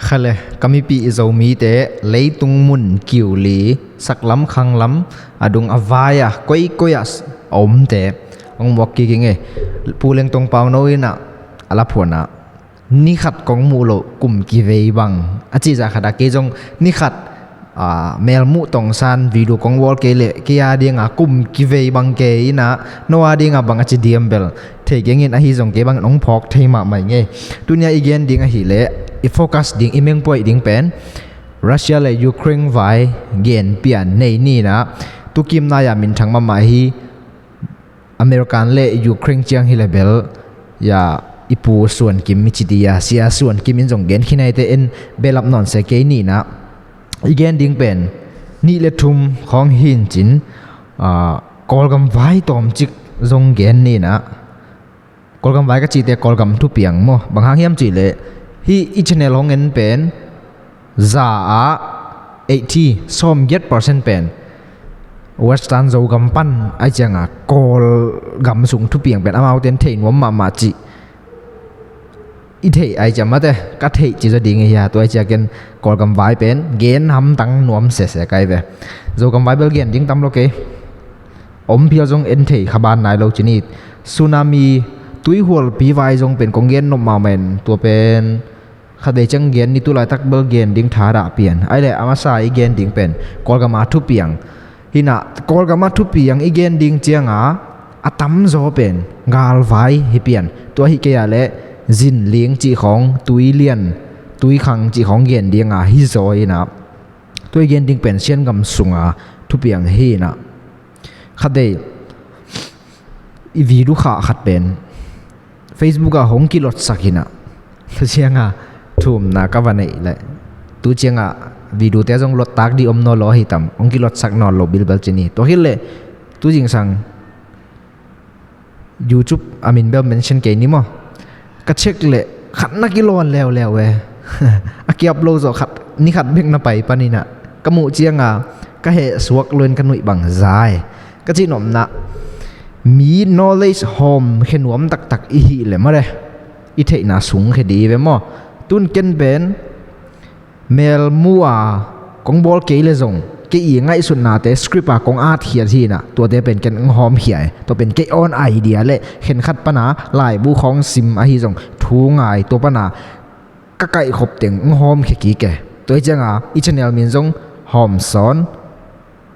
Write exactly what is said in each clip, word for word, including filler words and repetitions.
Khale, ka mipih Zomite leitung mun kiuli, saklam khanglam, a dung a vai a koikoi ah a omte hong muak kik ing ei. Pu Leng Tong Pau No in ah a la phuan ah, ni khat kong muh loh kum kivei bang a cih zah khat ah kei zong ni khat melmuh tongsan video kong bawl kei leh kei a dinga kum kivei bang kei in ah, no a dinga bang a ci diam bel thei keng in, ahi zong kei bangin hong phawk thei mahmah ing ei. Tuni a i gen ding ahih leh i focus ding, i mengpuaih ding pen Russia le Ukraine vai gen pian nei ni in ah, tukim nai-a minthang mahmah hi. American le Ukraine ciang hi le bel, ya, i pu Suan Kim i ci di a, Sia Suan Kim in zong gen khin aite, en belap nawn se kei ni in ah, i gen ding pen nih le thum khawng hi in cin, ah, Kawlgam vai tawmcik zong gen ni in ah. Kawlgam vai ka cihte Kawlgam thupiang maw, bang hang hiam cih leh hih i channel hong en pen za ah eighty, sawmgiat percent pen Western Zogam pan ahi cianga Kawlgam sung thupiang pen amaute in theih nuam mahmah cih i theih ahi ciang mate, ka theih ci zaw ding hi a, tua ahi ciangin Kawlgam vai pen gen hamtang nuam sese kai ve. Zogam vai bel gen ding tam lo kei. Om phial zong en thei kha ban nai lo ci ni. Tsunami, tuihualpi vai zong pen kong gen nop mahmah in, tua pen khatvei ciang gen ni, tu laitak bel gen ding thadah pian. Ahih leh a masa i gen ding pen Kawlgam a thupiang hi in ah, Kawlgam a thupiang i gen ding cianga a tamzaw pen galvai hi pian. Tua hi kei a leh zinling cih khawng, tuilian, tuikhang cih khawng gen dinga hi zaw in ah, tua i gen ding pen Siangam sunga thupiang hi in ah. Khatvei i video khah khat pen Facebook ah hong kilotsak hi in ah, tu cianga thumna ka va neih leh, tu cianga video te zong lottak ding om nawn lo ahi tam, hong kilotsak nawn lo bilbel ci ni. Tua hi leh tu zingsang YouTube a min bel mention kei ni maw. Ka check leh khat na kilawn leuleu e. A ki-upload zawh khat, ni khat bek na pai pan in ah, ka muh cianga ka heh suak lo in ka nuih bang za e. Ka cihnopna, mi knowledge hawmkhia nuam taktak i hih leh mare, i theihna sungkhia ding hi ve maw. Tun ken pen melmu a kong bawl kei leh zong kei i ngaihsutnate script a kong atkhiat hi in ah, tuate pen ken hong hawmkhia e. Tua pen kei own idea leh khenkhat pana laibu khawng sim ahi zong thu ngai, tua pana ka kaihkhop teng hong hawmkhia kik e. Tua hi cianga i channel min zong Hawmsawn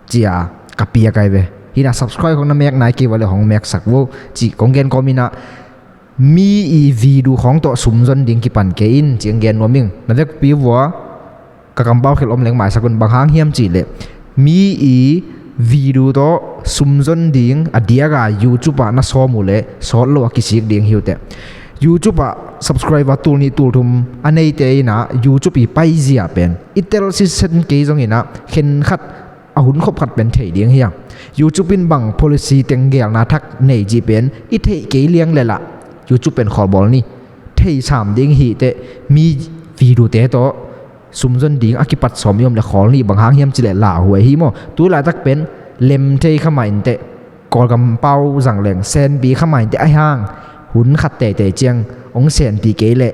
ci-a ka piak ahi ve. Hi in ah subscribe khawng na mek nai kei uh a leh hong meksak vo, cih kong gen kawm in ah, mi i video khawng tawh sumzon ding kipan kei in, ci-in gen nuam ing. Na vekpi vua ka kampau khel om leng maisak un, bang hang hiam cih leh mi i video tawh sumzon ding a diaka YouTube ah na sawm uh leh sawt lo a kisik ding hi uh teh. YouTube ah subscriber tul nih tul thum a neite in ah YouTube i paizia pen i tel sitsen kei zong in ah, khenkhat a hun khop khat pen thei ding hi a. YouTube in bang policy teng gelna thak nei cih pen i theih kei liang leh lah YouTube pen khawlbawl ni. Thei sam ding hi teh, mi video te tawh sumzon ding a kipat sawm i om leh khawl ni, bang hang hiam cih leh lauhuai hi maw. Tu laitak pen lem thei kha mah in teh, Kawlgam pau zang leng senpi kha mah in teh, ahi hang hun khat teitei ciang hong senpi kei leh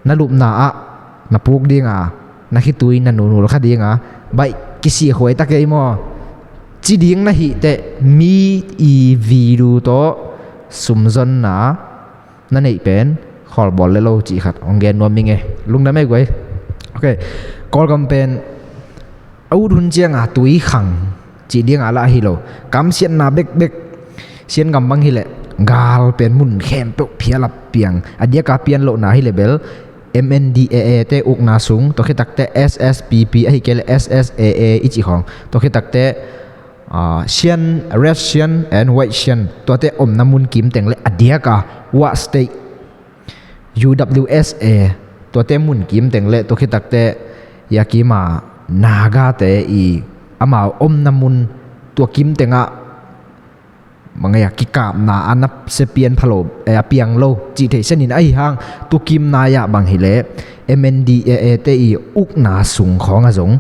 na lupna ah na puk dinga, na khitui na nunul kha dinga, baih kisih huai ta kei maw. Ci ding na hih teh, mi i video tawh sumzonna na neih pen khawlbawl le lo cih khat hong gen nuam ing e. Lungdam ei guai. Ok. Kawlgam pen a ut hun cianga tui khang cih dinga lah ahi lo. Kamsiatna bekbek. Siangam bang hi leh gal pen mun khempeuh phial a piang. A diaka pian lohna hi leh bel M N D A A te ukna sung, tua khit tak teh S S P P ahi kei leh S S A A i cih khawng, tua khit tak teh, ah, Shan, Red Shan and White Shan, tuate omna mun kim teng leh a diaka Wa State, U W S A, tuate mun kim teng leh tua khit tak teh, ya kima Naga te i amau omna mun tua kim tengah, bang ngai a, kikapna a na sia pian pha lo, eh, a piang lo cih thei sen in, ahi hang tua kim nai-ah bang hi leh M N D A A te i ukna sung khawng ah zong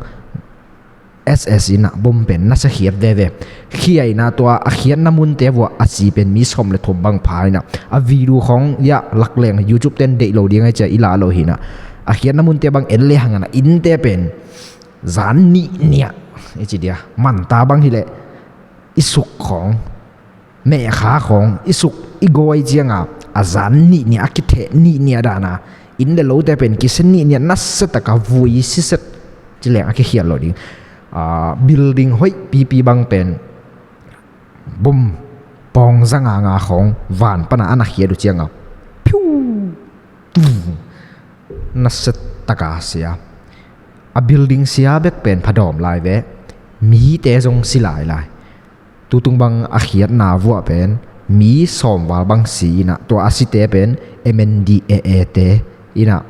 S S in ah bom pen na sia khiat veve. Khia in ah tua a khiatna munte vuah a si pen mi sawm le thum bang pha in ah, a video khawng ya lak leng YouTube ten deih lo ding ahi cia i la lo hi in ah. a khiatna munte bang en le hang a, innte pen zan nih nia i ci dia, manta bang hileh i suk khawng, mehkha khawng, i suk i gawi cianga a zan nih nia, a kitheh nih nia dana, inn le lote pen kisen nih nia, nasia taka vui siset ci leng a kikhial lo ding. Building hoih pipi bang pen bum pawng zanga nga khawng van pana a na khiat uh cianga, phiu, nasia taka sia. A building sia bek pen phadawm lai ve, mite zong si lailai. Tutung bang a khiatna vuah pen mi sawmval bang si inah, tua a site pen M N D A A te inah,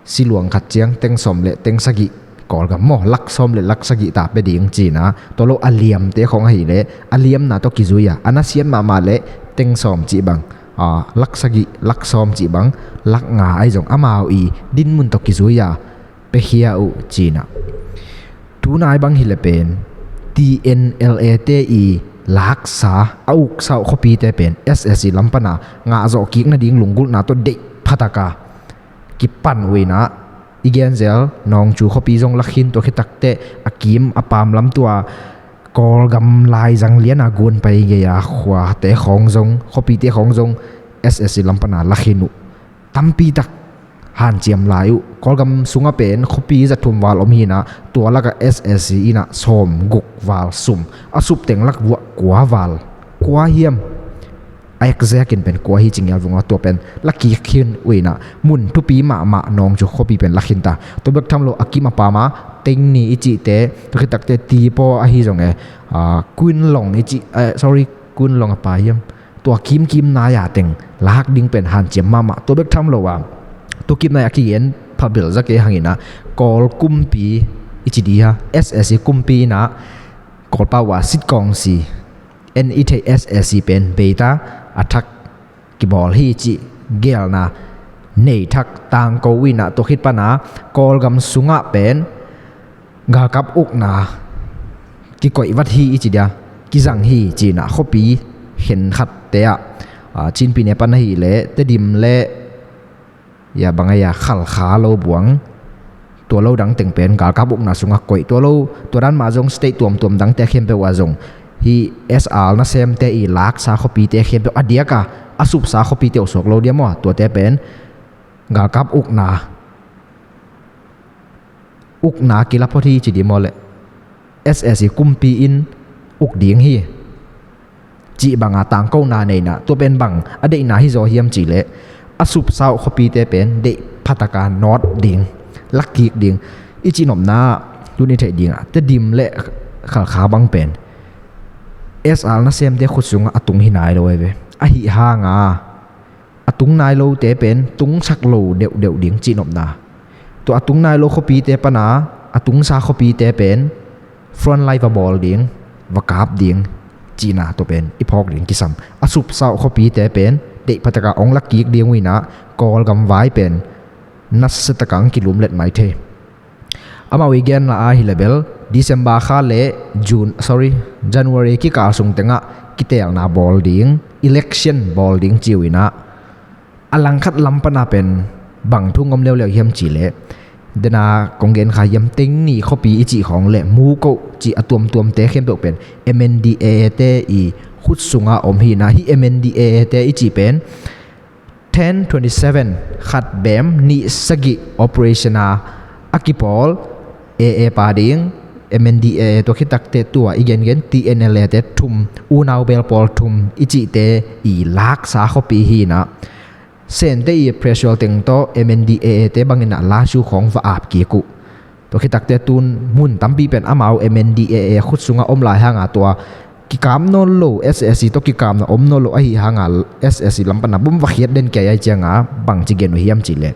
si luang khat ciang teng sawm le teng sagih, Kawlgam maw, lak sawm le lak sagih ta pe ding cina, tua lo a liamte khawng ahileh a liamna tawh kizui a, a nasiat mahmah le teng sawm cih bang, lak sagih, lak sawm cih bang, lak nga ahi zong amau i dinmun tawh kizui a pekhia uh cina. Tunai bang hileh pen T N L A te i laksa, a uksa uh khuapite pen S S C lam pana ngahzawh kik nading lunggulhna tawh deih phataka kipan uh inah, i genzel Nawngcu khuapi zong lakhin, tua khitakteh a kim a pamlam tua Kawlgam laizang liana gunpai gei-a khuate khawng zong, khuapite khawng zong S S C lam pana lakhin uh. Tampitak hanciam lai uh. Kawlgam sungah pen khuapi zathum val om hinah, tua lakah S S C inah sawm guk val sum, a supteng lak vuah kua val, kua hiam? A exact in pen kua hi ci ngial vunga, tua pen lakik khin uh inah, mun thupi mahmah Nawngcu khuapi pen lakhin ta. Tua bek tham lo a kim a pama teng ni i cihte, tua khitakteh Tipaw ahi zong e, Kunlong i cih, sorry, Kunlong a pa hiam, tua kimkim nai-a teng lak ding pen hanciam mahmah. Tua bek tham lo a, tua kim nai a kigen phabel za kei hang inah, Kawl kumpi i ci di ha, S S C kumpi inah, Kawlpau a sitkawngsi en i theih S S C pen beita a thak kibawl hi cih geelna nei thak tangko uh inah, tua khit pana Kawlgam sungah pen galkap ukna kikoih vat hi i ci dia, kizang hi cinah, khuapi khenkhatte ah, Chin pyine pan ahileh Tedim le, ya, bang a, ya, Khalkha, Lobuang, tua lo dang teng pen galkap ukna sungah koih. Tua lo, tua dan mah zong state tuamtuam dangte khempeuh ah zong hih S R nasemte i laksa khuapite khempeuh a diaka a supsa khuapite uh suak lo dia maw, tuate pen galkap ukna, ukna kilap phot hi ci di maw leh, S S C kumpi in uk ding hi cih banga tangkona nei inah, tua pen bang a deihna hi zaw hiam cihleh, a supsa uh khuapite pen deih phataka nawt ding, lakkik ding i cihnopna ah tuni theih dingah Tedim le Khalkha bang pen S R nasemte khut sungah a tung hi nai lo ahi ve. Ahi hanga a tung nai lote pen tungsak lo deuhdeuh ding cihnopna. Tua a tung nai lo khuapite pana a tungsa khuapite pen frontline va bawl ding, va kap ding cihna tua pen i phawk ding kisam. A supsa uh khuapite pen deih phataka hong lakkik ding uh inah, Kawlgam vai pen nasia taka hong kilumlet mai thei. Amau i genna ah hileh bel December kha le June, sorry, January kikal sung tengah kiteelna bawl ding, election bawl ding ci uh inah, a langkhat lam pana pen bang thu ngom leuleu hiam cihleh, dena kong gen kha hiam, teng ni khuapi i cih khawng le Mukoh cih a tuamtuamte khempeuh pen M N D A A te i khut sungah om hinah, hih M N D A A te i cih pen ten twenty seven, khat bem nih sagih operation a a kipawl A A pa ding, M N D A A, tua khitakteh tua i gengen T N L A te thum, unau bel pawl thum i cihte i laksa khuapi hinah, Sente i pressure teng tawh M N D A A te bangin a lasu khawng va ap kik uh. Tua khitakteh tun mun tampi pen amau M N D A A khut sungah om lai hanga tua kikap nawn lo, S S C tawh kikapna om nawn lo ahi hanga S S C lam pana bum va khiat den kei ai cianga bangci gen uh hiam cihleh,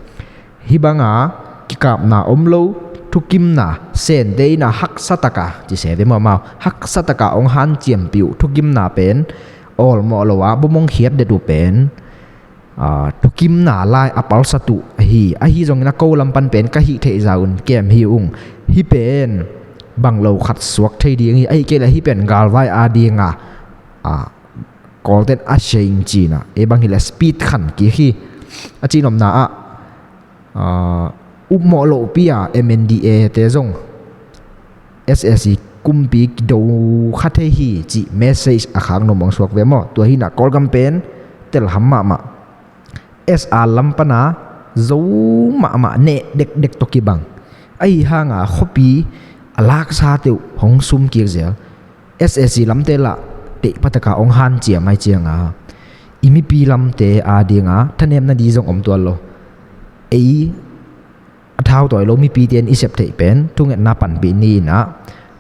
hih banga kikapna om lo, thukimna, Sente in a haksa taka, ci se ve maw, amau haksa taka hong hanciampih uh thukimna pen awlmawh lo a bum hong khiat det uh pen, aa, thukimna lai a palsat uh ahi, ahi zongin a ko lam pan pen ka hih theih za un kem hi ung. Hih pen bang lo khat suak thei ding hi, ahi kei leh hih pen galvai a dinga, aa, Kawlten a sheng cina, ei bang hileh speed khan kik hi. A cihnopna ah, aa, upmawh lohpi a M N D A te zong S A C kumpi kido kha thei hi cih message a khak nuam hong suak ve maw? Tua hi inah Kawlgam pen telham mahmah. S R lam pana zo mahmah neh dekdek tawh kibang. Ahi hanga khuapi a laksa teuh hong sum kik zel. S A C lamte lah teih pataka hong hanciam ai cianga i mipi lamte a dinga thanemna di zong om tuan lo. Ei a thau tawi lo mipite in i sep theih pen thungetna panpih ni inah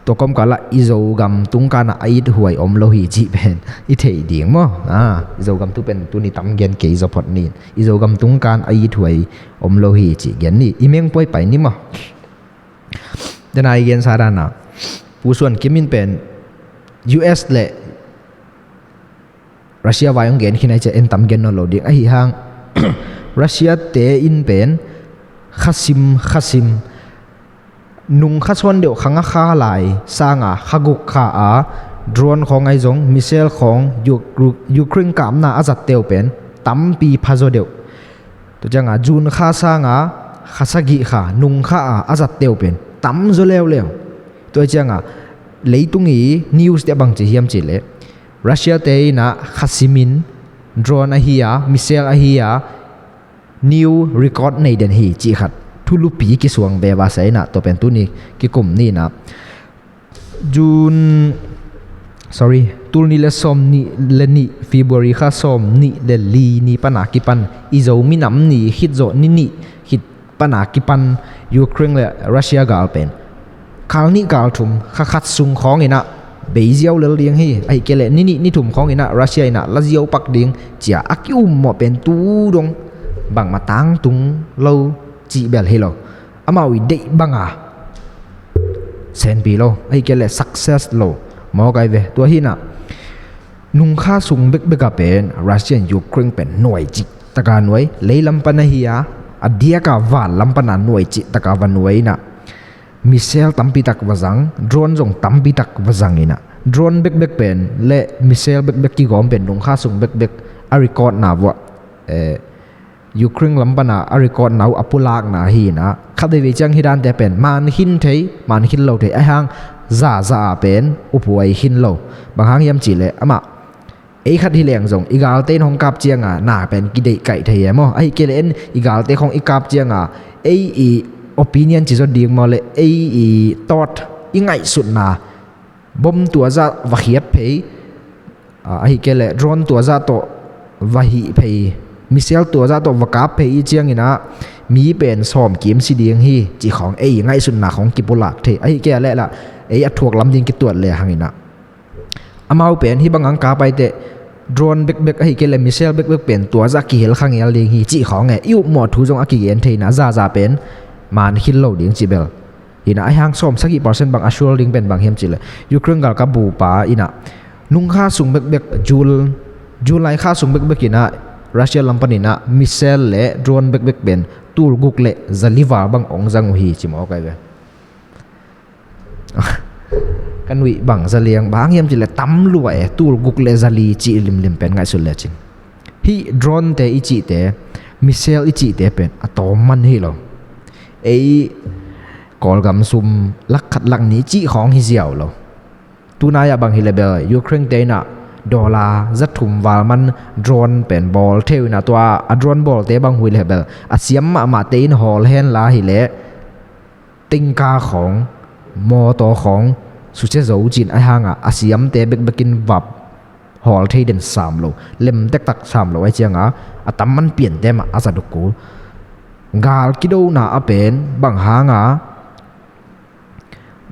tua kawmkalah i Zogam tungkanah a it huai om lo hi cih pen i theih ding maw? A, i Zogam tu pen tuni tam gen kei zaw phot ni. I Zogam tungkan a it huai om lo hi cih gen ni. I mengpuai pai ni maw? Dena i gensa dana Pu Suan Kim in pen U S le Russia vai hong gen khin ai cia en tam gen nawn lo ding. Ahi hang Russia te in pen khasim khasim nung kha suan deuh kha nga kha lai sanga kha guk kha a drone khawng ai zong missile khawng Uk- Ukraine kapna a zat teuh pen tampi pha zaw deuh. Tua cianga June kha sanga kha sagih kha nung kha a a zat teuh pen tam zaw leuleu. Tua cianga leitung i news te bang ci hiam cih leh Russia te inah khasimin drone ahi a missile ahi a new record nei den hi cih khat thulupi kisuang ve vasa inah tua pen tuni kikum ni inah June, sorry, tul nih le sawm nih le nih February kha sawm nih le li ni pana kipan i Zo minam ni khit zawh ni nih khit pana kipan Ukraine le Russia gal pen kal nih kal thum kha khat sung khawng inah bei ziau lel ding hi. Ahi kei leh ni nih ni thum khawng inah Russia inah la ziau pak ding cia a ki-ummawh pen tu dong bangmah tangtung lo cih bel hi lo. Amau i deih banga senpi lo, ahi kei leh success lo. Mawk ai ve. Tua hi inah nungkha sung bekbek a pen Russia in Ukraine pen nuai cih taka nuai, leilam pana hi a, a diaka van lam pana nuai cih taka va nuai inah missile tampi tak va zang, drone zong tampi tak va zang inah drone bekbek pen le missile bekbek kigawm pen nungkha sung bekbek a record na vuah, eh, Ukraine lam pana a record na uh a pulakna hi inah khat veivei ciang hi dante pen man khin thei, man khin lo thei, ahi hang zaza a pen uphuai khin lo. Bang hang hiam cih leh amah ei khat hi leng zong i galte in hong kap cianga na pen kideih kaih thei e maw? Ahi kei leh en i galte khong i kap cianga ei i opinion ci zaw ding maw le ei i thought i ngaihsutna bom tuazah va khiat phei, a, ahi kei leh drone tuazah tawh va hih phei, missile tuazah tawh va kap phei i ciang inah mi pen sawm kim si ding hi cih khawng ei ngaihsutna khawng kipulak thei. Ahi kei leh lah ei a thuak lam ding kituat le hang inah amau pen hih bang ang kap ai teh drone bekbek ahi kei leh missile bekbek pen tuazah kihel kha ngel ding hi cih khawng e i upmawh thu zong a kigen thei inah zaza pen man khil lo ding cih bel. Hi inah ahi hang sawm sagih percent bang a sure ding pen bang hiam cih leh Ukraine galkap bupa inah nungkha sung bekbek Jul- July kha sung bekbek inah Russia lam pan inah missile le drone bekbek pen tul guk le zali val bang ong zang uh hi ci mawk ai ve. Ka nuih bang zaliang bang hiam cih leh tam lua e, tul guk le zali cih limlim pen ngaihsut lecin hih drone te i cihte, missile i cihte pen a tawm man hi lo. Ei Kawlgam sum lak khat lak nih cih khawng hi ziau lo. Tunai ah bang hi leh bel Ukraine te inah dollar za thum val man drone pen bawl thei uh inah tua a drone bawlte bang hi leh bel a siam mahmahte in hawl hen la hi leh tingka khawng, mawtaw khawng susia zo cin ahi hanga a siamte bekbekin vap hawl thei den sam lo, lem tektak sam lo ahi cianga a tam man piante mah a zat uh kul. Gal kidona a pen bang hanga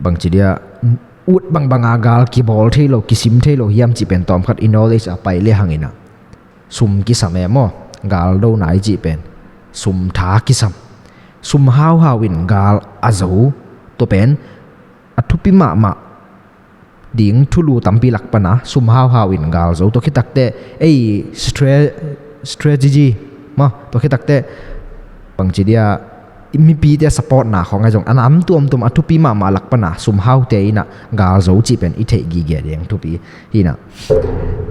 bang ci dia ut bangbanga gal kibawl thei lo, kisim thei lo hiam cih pen tawmkhat i knowledge a pai le hang inah sum kisam e maw? Gal dona i cih pen sum tha kisam. Sum hauhau in gal a zo tua pen a thupi mahmah ding thulu tampi lak pana sum hauhau in gal zo. Tua khitakte ei stra- strategy maw? Tua khitakte bang ci dia mipite support na khawng ahi zong a nam tuamtuam a thupi mahmah lak pana sum haute inah gal zo cih pen i theih gige ding thupi hi inah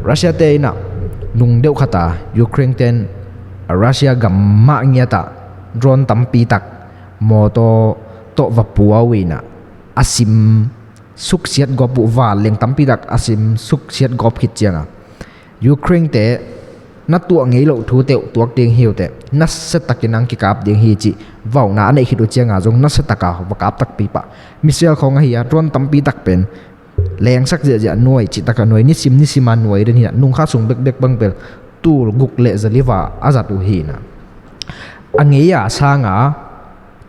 Russia te inah nung deuh khata Ukraine ten Russia gam mah ngiatah drone tampi tak mawtaw tawh va pua uh inah a sim suksiat gawp uh, val leng tampi tak a sim suksiat gawp khit cianga Ukraine te na tuah ngei loh thu teuh tuak ding hi uh teh, nasia takin ang kikap ding hi cih vauna a neih khit uh cianga zong nasia taka va kap takpi pah. Missile khawng ahi a, drone tampi tak pen lengsak ziahziah nuai, cih taka nuai, nisim nisima nuai den hinah, nungkha sung bekbek bang bel tul guk le zaliva a zat uh hinah. A ngei a sanga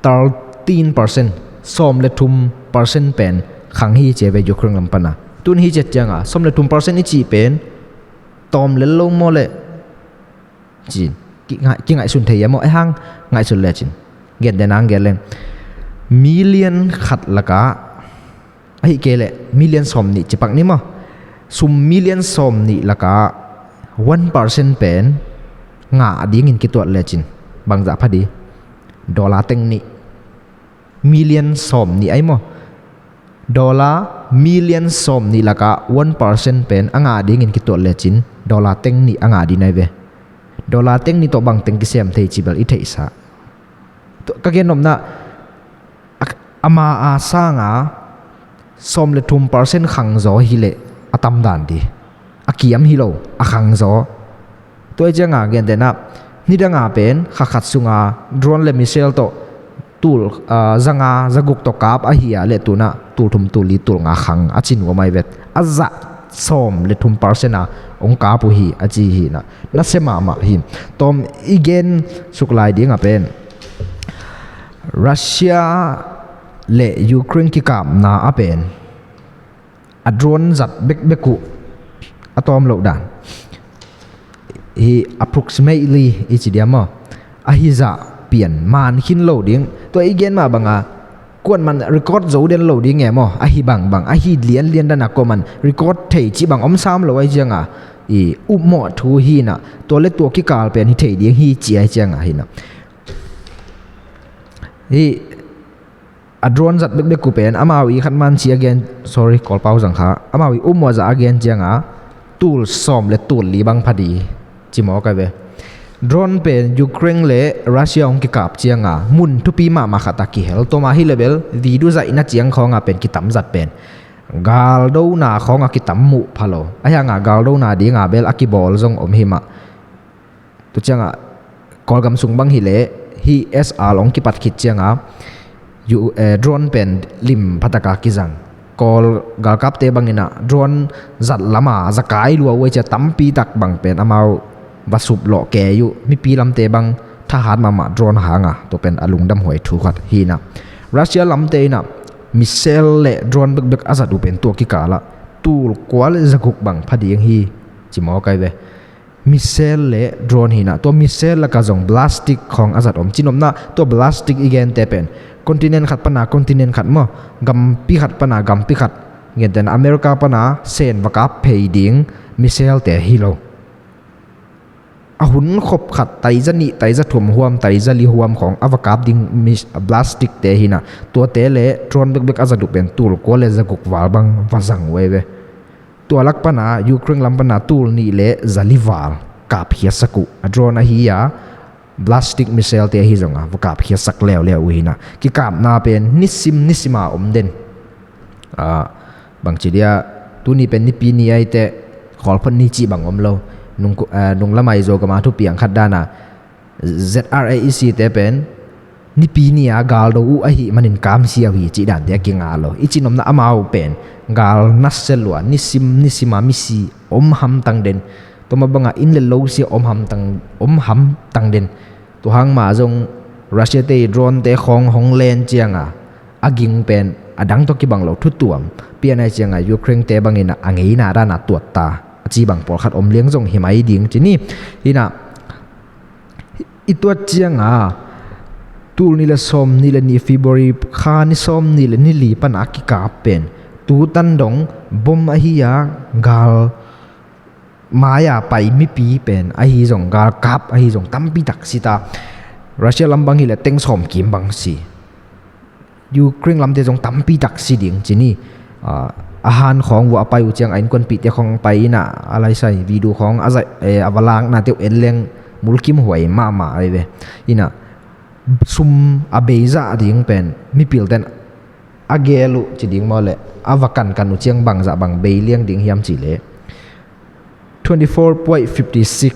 thirteen percent, sawm le thum percent pen khang hi cia ve Ukraine lam pana. Tun hi cia cianga sawm le thum percent i cih pen tawm lel lo maw le cin kingaihsun thei a maw? E hang ngaihsun le cin, gen den ang gen leng, million khat laka ahi kei leh million sawm nih cipak ni maw? Sum million sawm nih laka one percent pen ngah dingin kituat lecin bangzah phadi? Dollar teng nih. Million sawm nih ai maw? Dollar million sawm nih laka one percent pen a ngah dingin kituat lecin dollar teng nih a ngah ding ai ve. Dollar teng nih tawh bang teng kisem thei ci bel i theihsa. Ka gen nopna, ama a sanga sawm le thum percent khangzaw hileh a tamdan di, a kiam hi lo, a khangzaw. Tua i cianga gentehna, nidanga pen kha khat sunga drone le missile tawh tul zanga zaguk tawh kap ahi a leh tunah tul thum tul li tul nga khang a ci nuam ai vet. A zah sawm le thum percent a hong kap uh hi a ci hi na, nasia mahmah hi. Tawm i gen suklai dinga pen Russia le Ukraine kikapna a pen a drone zat bekbek uh a tawm loh dan hi, approximately i ci diam maw? Ahi zah pian man khin lo ding. Tua i gen mah banga kuan man record zo den lo ding e maw? Ahi bangbang, ahi lianlian dana kuan man record thei cih bang om sam lo ai cianga i upmawh thu hi na, tua le tua kikal pen hi thei ding hi ci ai cianga hi na. Hi a drone zat bekbek uh pen amau i khat man ci a gen, sorry, Kawlpau zang kha, amau i upmawh zah a gen cianga tul sawm le tul li bang phadi ci maw kai ve. Drone pen Ukraine le Russia hong kikap cianga mun thupi mahmah khat a kihel. Toma hi le bel video zaihna ciang khawnga pen kitam zat pen galdona khawnga kitam muh pha lo. Ahianga galdona dinga bel a kibawl zong om hi mah. Tu cianga Kawlgam sung bang hileh hi S R long kipat khit cianga drone pen lim phataka kizang. Kawl galkapte bangina drone zat lama zakai lua uh ai cia tampi tak bang pen amau va sup lawh kei uh. Mipi lamte bang thahat mahmah drone hanga, tua pen a lungdam huai thu khat hina. Russia lamte ina missile le drone bekbek a zat uh pen tua kikalah tul kua le zaguk bang phading hi ci maw kai ve. Missile le drone hina, tua missile laka zong ballistic khawng a zat om. Cinopna tua ballistic i gente pen continent khat pana continent khat maw, gampi khat pana gampi khat, gentena America pana sen va kap phei ding missile te hi lo. A hun khop khat taiza nih, taiza thum huam, taiza li huam khawng a va kap ding ballistic te hina, tuate le drone bekbek a zat uh pen tul kua le zaguk val bang va zang uh ai ve. Tua lak pana Ukraine lam pana tul nih le zali val kapkhiasak uh, a drone ahi a, ballistic missile te ahi zonga va kapkhiasak leuleu uh hina. Kikapna pen nisim nisima om den. Bangci dia tuni pen nipi ni aite khawl phot ni cih bang om lo. Nung, nung lamai zo kama thupiang khat dana Z R A E C te pen nipi ni-a galdo uh ahi manin kamsia uh hi cih dante a kinga lo. I cinopna amau pen gal nasia lua, nisim nisima misi om hamtang den. Tuma banga inn le losia om hamtang, om hamtang den. Tuhang ma zong Russia te i drone te khawng hong len cianga a ging pen a dang tawh kibang lo, thutuam pian ai cianga Ukraine te bangin a ngeina dana tuatta a ci bang pawlkhat om liang zong hi mai ding ci ni. Hina i tuat cianga tul ni le sawm ni le ni February kha ni sawm ni le ni li pana a kikap pen tutan dong bom ahi a, gal mai-a pai mipi pen ahi zong, galkap ahi zong tampi tak si ta. Russia lam bang hi le teng sawm kim bang si. Ukraine lamte zong tampi tak si ding ci ni. A han khawng vua a pai uh ciang a innkuanpihte khawng pai ina a laisai video khawng a zaih a va lakna teuh en leng mulkim huai mahmah ai ve. Ina sum a beizah ding pen mipilten a gel uh ci ding maw le, a va kankan uh ciang bangzah bang bei liang ding hiam cih leh twenty four point fifty six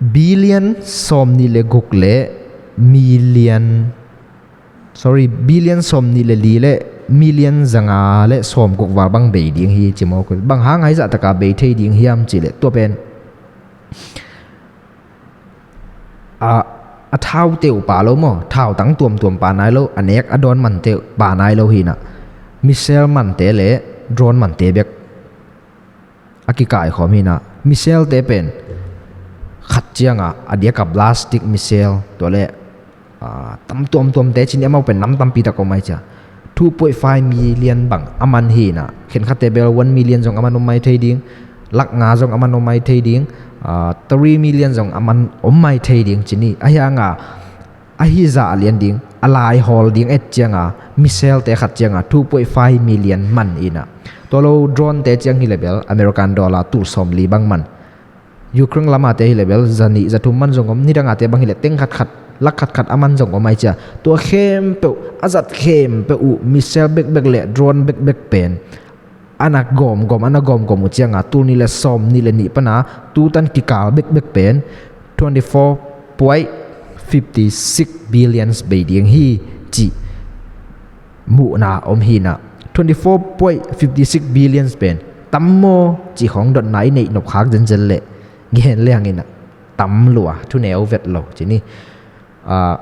billion sawm nih le guk le million, sorry, billion sawm nih le li le million zanga le sawm guk val bang bei ding hi ci maw. Bang hang ahi zah taka bei thei ding hiam cih leh tua pen a, a thaute uh pa lo maw, thau tang tuamtuam pa nai lo, a nek a dawn mante uh pa nai lo hi na, missile mante le drone mante bek a kikaikhawm hi na. Missile te pen khat cianga a diaka ballistic missile tua le, a, tam tuamtuamte ci ni, amau pen nam tampi tak om ai cia. Two point five million bang a man hi na, khenkhatte bel one million zong a man om mai thei ding, lak nga zong a man om mai thei ding, a, three million zong a man om mai thei ding ci ni. Ahi hanga ahi zah a lian ding, a lai hawl ding et cianga missile te khat cianga two point five million man hi na. Tua lo drone te ciang hi le bel American dollar tul sawm li bang man. Ukraine lama te hi le bel za nih za thum man zong om, nidanga te bang hi le teng khat khat, lak khat khat a man zong om ai cia. Tua khempeuh, a zat khempeuh uh missile bekbek le drone bekbek pen ana gawmgawm, ana gawmgawm uh cianga tul nih le sawm nih le nih pana tutan kikal bekbek pen twenty four point fifty six billions bei ding hi cih muhna om hi na. Twenty four point fifty six billions pen tam maw cih khawng dotna i neih nop khak zenzen leh gen liangin a tam lua, thuneu vet lo ci ni. A,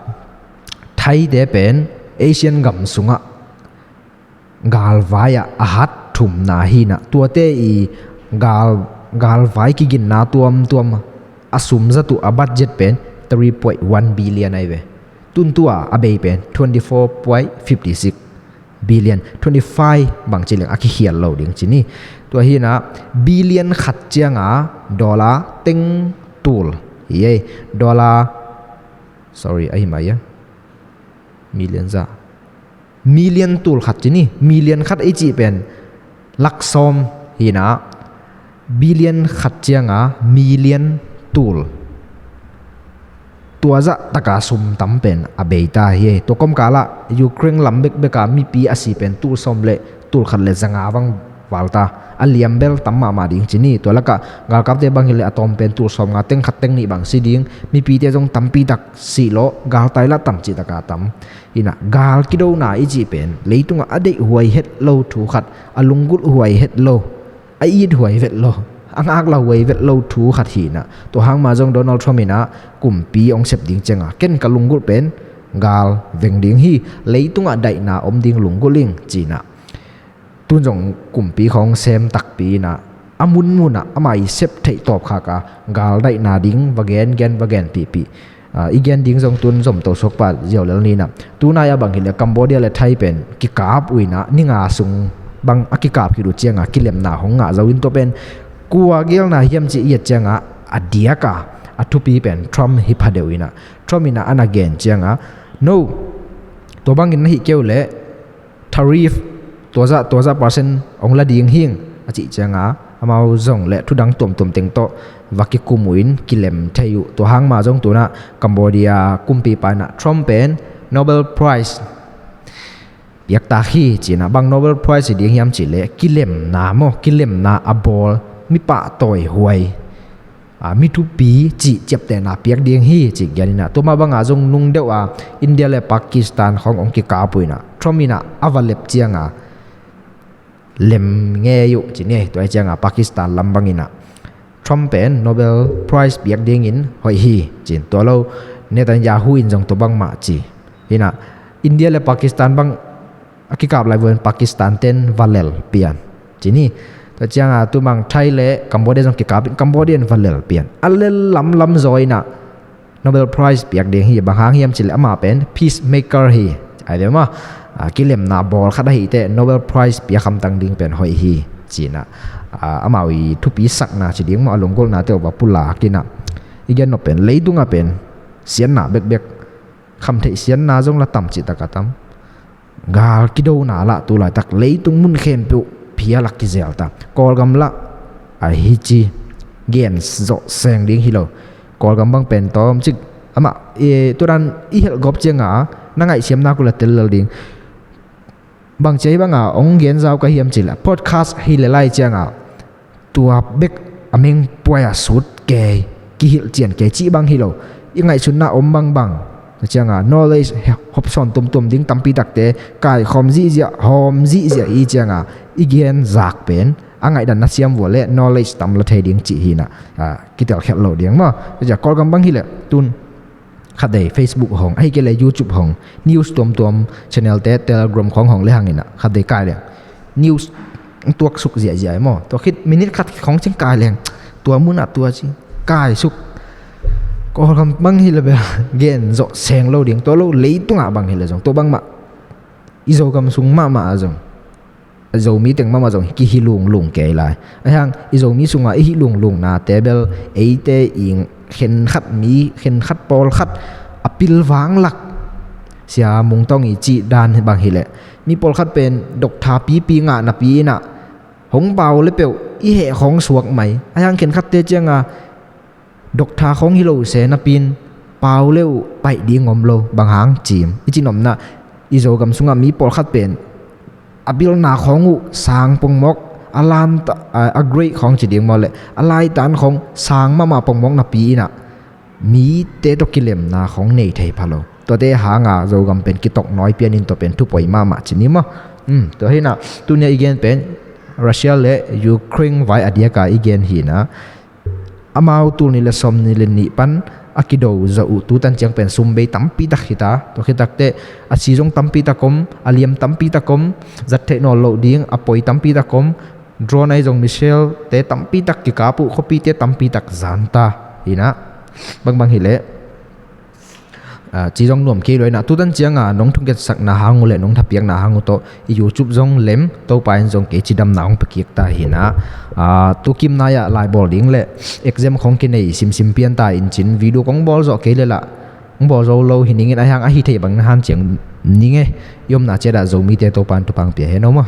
Thaite pen Asian gam sungah galvai ah a hat thumna hi na. Tuate i gal, galvai kiginna tuamtuam a sum zat uh a budget pen three point one billion ai ve. Tuntua a bei pen twenty four point fifty six billion, twenty five bang ci leng a kikhial lo ding ci ni. Tua hi na, billion khat cianga dollar teng tul hi ei. Dollar, sorry, ahi mai a million za, million tul khat ci ni. Million khat i cih pen lak sawm hi na, billion khat cianga million tul, tua zah taka sum tam pen a bei ta hi ei. Tua kawmkal ah Ukraine lam bekbek a mipi a si pen tul sawm le tul khat le zanga bang val ta. A liam bel tam mahmah ding ci ni. Tua lakah galkapte bang hi le a tawm pen tul sawm nga teng khat teng nih bang si ding. Mipite zong tampi tak si lo, galtai lah tam cih taka tam hi na. Gal kidona i cih pen leitungah a deih huai het lo thu khat, a lunggulh huai het lo, a it huai vet lo, a ngaklah huai vet lo thu khat hi na. Tua hang mah zong Donald Trump in a kumpi hong sep ding cianga ken ka lunggulh pen gal veng ding hi, leitungah daihna om ding lunggulh ing ci na. Tun zong kumpi khawng sem takpi in a, a munmunah amah i sep theih tawpkhak a gal daihna ding va gen gen, va gen pihpih. A, i gen ding zong tun zom to suak pah ziau lel ni na. Tunai a bang hi le Cambodia le Thai pen kikap uh in a, ni nga sung bang a kikap khit uh cianga kilemna hong ngah zo in, tua pen kua gelna hiam ci i et cianga a diaka a thupi pen Trump hi phadeuh in a. Trump in a ana gen cianga, no, tua bangin na hih kei uh leh tariff tua zah tua zah percent hong la ding hing a cih cianga amau zong le thudang tuamtuam teng tawh va kikum uh in kilem thei uh. Tua hang mah zong tun a Cambodia kumpipa in a Trump pen Nobel Prize piaktak hi ci na. Bang Nobel Prize hi ding hiam cih leh kilemna maw, kilemna a bawl, mi pahtawi huai, a, mi thupi cih ciaptehna piak ding hi cih gen in a. Tua mah bangah zong nung deuh a India le Pakistan khawng hong kikap uh in a, Trump in a a va lep cianga lem ngei uh ci ni. Tua hi cianga Pakistan lam bang in a Trump pen Nobel Prize piak dingin hoih hi ci in. Tua lo Netanyahu in zong tua bangmah ci hi na. India le Pakistan bang a kikap lai vuan Pakistan ten va lel pian ci ni. Tua cianga tu mang Thai le Cambodia zong kikap in Cambodia in va lel pian. A lel lamlam zaw in a Nobel Prize piak ding hi. Bang hang hiam cih leh amah pen peacemaker hi. Ai ve maw, a, kilemna bawl khat ahih teh Nobel Prize piak hamtang ding pen hoih hi ci na. A, amau i thupi sakna ci ding maw, a lunggulhnate uh va pulak in a. I gen nop pen leitungah pen siatna bekbek, khamtheih siatna zong la tam cih takah tam. Gal kidona lah tu laitak leitung mun khempeuh phial a kizel ta. Kawlgam lah ahi ci gen zawh seng ding hi lo. Kawlgam bang pen tawmcik Mah, e, tua dan i helh gawp cianga na ngaihsiamna kula tel lel ding. Bang cia hi banga ong gen zau ka hiam cih leh podcast hi le lai cianga tua bek a meng puai a sut kei, kihilh cian kei cih bang hi lo. I ngaihsutna om bangbang, tua cianga knowledge hopsawn tuamtuam ding tampi takte kaikhawm zihziah, hawm zihziah i cianga i gen zak pen a ngaihdan na siam vua le knowledge tam la thei ding cih hi na, a, kitelkhialh lo ding maw. Tua ciang Kawlgam bang hi leh tun khatvei Facebook hong, ahi kei leh YouTube hong, news tuamtuam channel te, Telegram khong hong le hangin ah khatvei kai leng news tuaksuk ziahziah maw. Tua khit minute khat khong ciang kai leng tua munah tua ci kaisuk. Kawlgam bang hi leh bel gen zawh seng lo ding, tua lo leitungah bang hi leh zong tua bangmah i Zogam sung mahmah ah zong, Zomi teng mahmah zong kihi lunglung kei lai. Ahi hang i Zomi sungah i hi lunglungnate bel eite i khenkhat mi, khenkhat pawlkhat a pilvang lak, Sia Mung Tawng i cih dan bang hi leh mi pawlkhat pen doctor pipi ngah napi in ah hong pau le peuh i heh khong suak mai. Ahi hang khenkhatte cianga doctor khong hi lo se napi in pau le uh paih ding om lo, bang hang cim i cih nopna, i Zogam sungah mi pawlkhat pen a pilna khong uh sang pongmawk, a lan ta, a, a grade khong ci ding maw leh a laitan khong sang mahmah pongmawk napi in ah mite tawh kilemna khong nei thei pha lo. Tuate hanga Zogam pen kitok nawi pian in tua pen thupoi mahmah ci ni maw. Um, tua hi na, tuni a i gen pen Russia le Ukraine vai a diaka i gen hi na. Amau tul nih le sawmnih le nih pan a kido zawh uh tutan ciang pen sum bei tampi tak hi ta. Tua khit takteh a si zong tampi tak om, a liam tampi tak om, zat theih nawn loh ding a poi tampi tak om, drone ahi zong missile te tampi tak kikap uh, khuapite tampi tak zan ta. Hi na, bangbang hi leh, a, ci zong nuam kei lo hi na, tutan cianga nong thunggetsakna hang uh le nong thapiakna hang uh tawh i YouTube zong lem, Topa in zong kei cidamna hong pia kik ta hi na. A, tu kim nai-ah laibawl ding le exam khong kinei simsim pian ta in cin video kong bawl zawh kei le lah hong bawl zo lo hi ning in, ahi hang ahi thei bangin hanciam ning e. I omna ciat ah Zomite Topa in thupha pia hen aw maw.